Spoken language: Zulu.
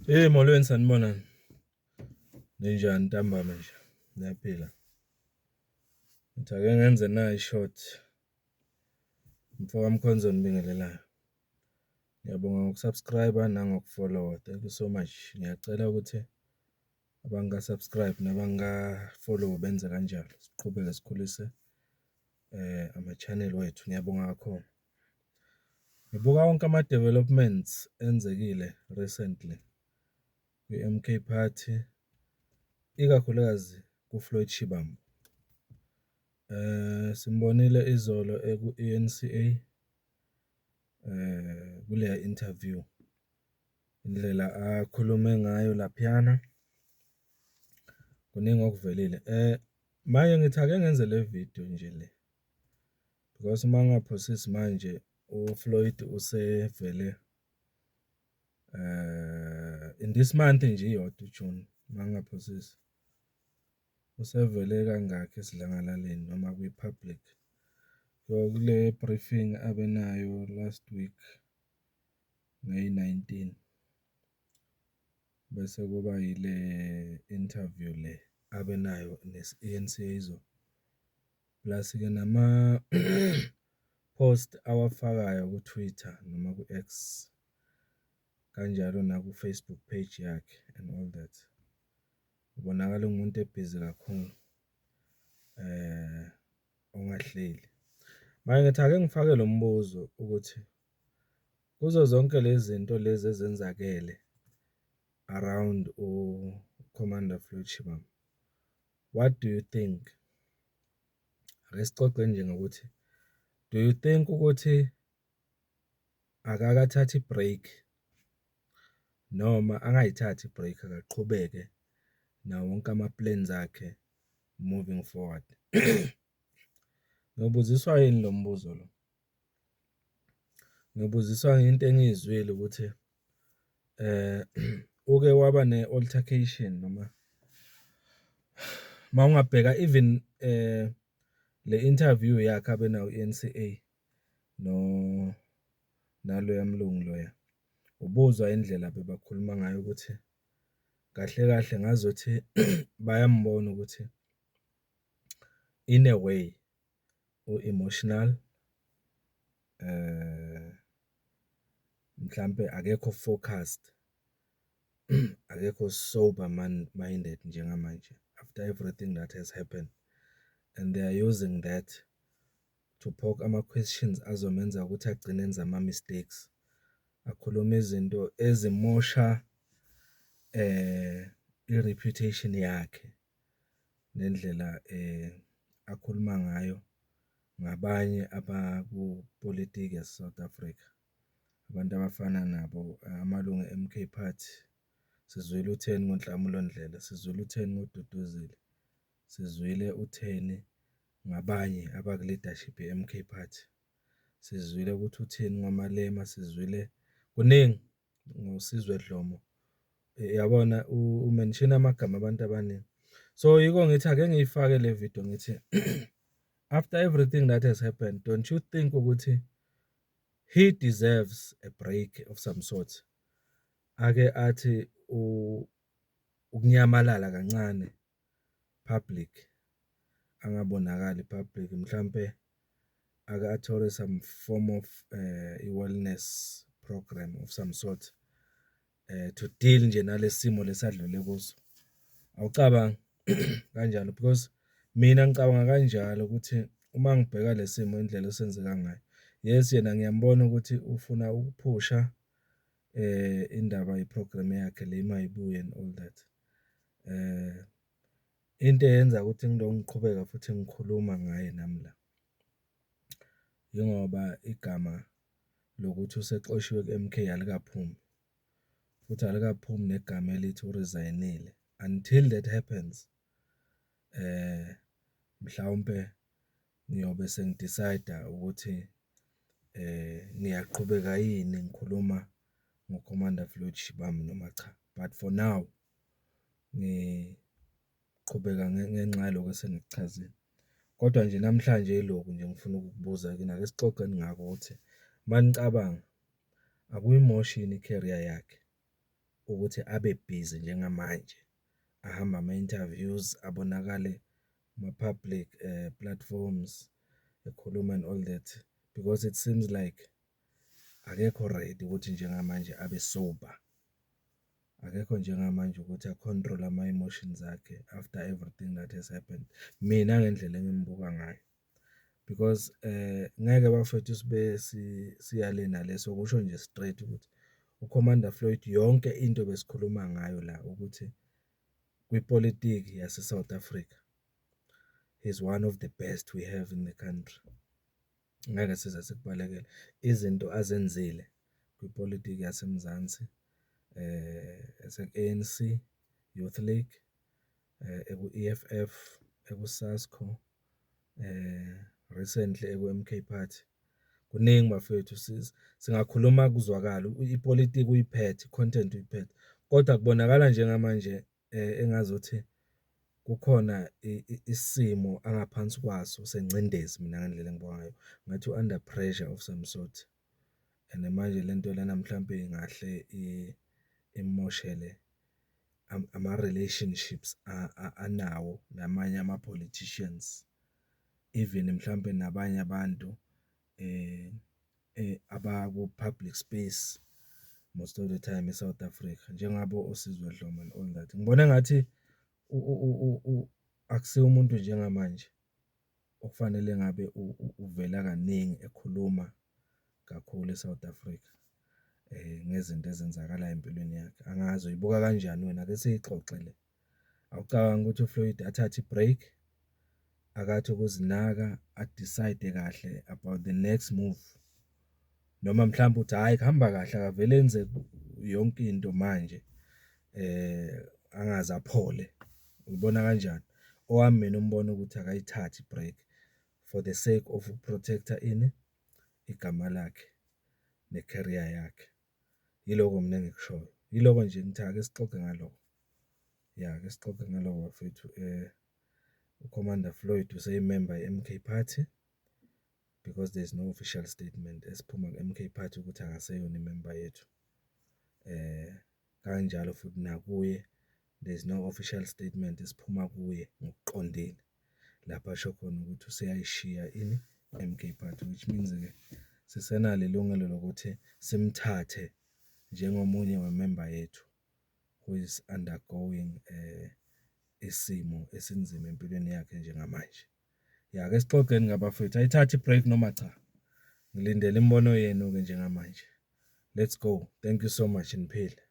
Hey, molweni, sanibonani. Ninjani ntambama nje? Niyaphila? Ngithi ake ngenze nayi i-short. Mfoka Mkhonzo onibingelelayo. Ngiyabonga ngoku-subscribe nangoku-follow-a. Thank you so much. Ngiyacela ukuthi abangaka-subscribe nabangaka-follow benze kanjalo. Siqhubeke sikhulise ama-channel wethu. Ngiyabonga kakhulu. Ngibuka wonke ama-developments enzekile recently kwi-M_K Party, ikakhulukazi ku-Floyd Shivambu. Simbonile izolo eku-E_N_C_A kuleya interview, indlela akhulume ngayo laphayana, kuningi okuvelile. Manje ngithi ake ngenze le video nje le because uma ngingaphosisi manje uFloyd usevele in this month nje iyodwa uJune, uma ngingaphosisi, usevele kangakhi esidlangalaleni noma kwi-public. So, kule briefing abenayo last week ngeyi-19, bese kuba yile interview le abenayo ne-E_N_C_A izolo. Plus-ke nama-post awafakayo ku-Twitter noma ku-X, kanjalo naku-Facebook page yakhe and all that. Ubonakala uwumuntu ebhizi kakhulu, ongahleli. Manje ngithi ake ngifake lo mbuzo ukuthi kuzo zonke lezi zinto lezi ezenzakele around u-Commander Floyd Shivambu, what do you think? Ake sixoxe nje ngokuthi, do you think ukuthi akakathathi i-break noma angayithathi i-break, akaqhubeke nawo wonke ama-plans akhe moving forward? Ngiyobuziswa yini lo mbuzo lo? Ngiyobuziswa into engiyizwile ukuthi uke waba ne-altercation, noma mawungabheka even le interview yakhe abenayo i-N_C_A no naloya mlungu loya, ubuzwa indlela bebakhuluma ngayo ukuthi kahle kahle ngazuthi bayambona ukuthi in a way u-emotional, mhlampe akekho focused, akekho sober minded njengamanje after everything that has happened, and they are using that to poke ama-questions azomenza ukuthi agcine enza ama-mistakes, akhulume izinto ezimosha i-reputation yakhe nendlela akhuluma ngayo ngabanye abakupolitiki yase-South Africa, abantu abafana nabo amalungu e-M_K Party. Sizwile utheni ngoNhlamulo Ndhlela, sizwile utheni ngoDuduzile, sizwile utheni ngabanye abaku-leadership ye-M_K Party, sizwile ukuthi utheni ngoMalema, sizwile kuningi ngoSizwe Dhlomo. Yabona, u-mention-a amagama abantu abaningi. So, yiko ngithi ake ngiyifake le video, ngithi after everything that has happened, don't you think ukuthi he deserves a break of some sort? Ake athi ukunyamalala kancane public, angabonakali public, mhlampe ake athole some form of i-wellness program of some sort to deal nje nalesi simo lesi adlule kuso. Awucabangi kanjalo? Because mina ngicabanga kanjalo ukuthi uma ngibheka le simo, indlela esenzeka ngayo, yes, yena ngiyambona ukuthi ufuna ukuphusha indaba ye-program yakhe le, Mayibuye and all that. Into eyenza ukuthi ngilokhu ngiqhubeka futhi ngikhuluma ngaye nami la, yingoba igama lokuthi usexoshiwe ku-M_K alikaphumi, futhi alikaphumi negama elithi u-resign-ile. Until that happens, mhlawumpe ngiyobe sengi-decide-a ukuthi ngiyaqhubeka yini ngikhuluma ngo-Commander Floyd Shivambu noma cha. But for now, ngiqhubeka ngenxa yaloko esengikuchazile. Kodwa nje namhlanje yilokhu nje engifuna ukukubuza kini, ake sixoxeni ngako ukuthi manicabanga, akuyimoshi yini i-career yakhe ukuthi abe bhizi njengamanje, ahambe ama-interviews, abonakale kuma-public platforms, ekhuluma and all that. Because it seems like akekho ready ukuthi njengamanje abe sober. Akekho njengamanje ukuthi a-control-e ama-emotions akhe after everything that has happened. Mina ngendlela engimbuka ngayo, because ngeke bafethu sibe siya le nale, sokusho nje straight ukuthi uCommander Floyd yonke into ebesikhuluma ngayo la ukuthi kwipolitiki yase-South Africa, he's one of the best we have in the country. Ngeke size sikubalekele, izinto azenzile kwipolitiki yaseMzansi ese-ANC Youth League, eku-EFF, eku-SASCO, recently eku-MK Party. Kuningi bafowethu singakhuluma kuzwakale, ipolitiki uyiphethe, i-content uyiphethe, kodwa kubonakala njengamanje engazuthi kukhona isimo angaphansi kwaso sengcindezi mina ngendlela engibuka ngayo. Ngathi u-under pressure of some sort and manje lento lena mhlampe ingahle immoshele ama-relationships anawo namanye ama-politicians, even mhlampe nabanye abantu abaku-public space most of the time e-South Africa, njengabo oSizwe Dhlomo and all that. Ngibona engathi akusiye umuntu njengamanje okufanele ngabe uvela kaningi ekhuluma kakhulu e-South Africa ngezinto ezenzakalayo empilweni yakhe. Angazi uyibuka kanjani wena, ake siyixoxe le. Awucabangi ukuthi uFloyd athathe i-break, ake athi ukuzinaka, a-decide kahle about the next move? Noma mhlampe uthi hhayi, kuhamba kahle, akavele enze yonke into manje angaze aphole, uyibona kanjani? Owami mina umbono ukuthi akayithathe i-break for the sake of uku-protect-a ini? Igama lakhe ne-career yakhe. Yiloko mina engikushoyo, yiloko nje ngithi ake sixoxe ngalokho. Ya, ake sixoxe ngaloko bafowethu, uCommander Floyd useyimemba ye-MK Party because there is no official statement esiphuma ku-MK Party ukuthi akaseyona imemba yethu. Kanjalo futhi nakuye there is no official statement esiphuma kuye ngokuqondile lapho asho khona ukuthi useyayishiya ini? I-MK Party, which means-ke sisenalo ilungelo lokuthi simthathe njengomunye wememba yethu who is undergoing isimo esinzima empilweni yakhe njengamanje. Ya, ake sixoxeni-ke bafowethu, ayithathe i-break noma cha? Ngilindele imibono yenu-ke njengamanje. Let's go, thank you so much, niphile.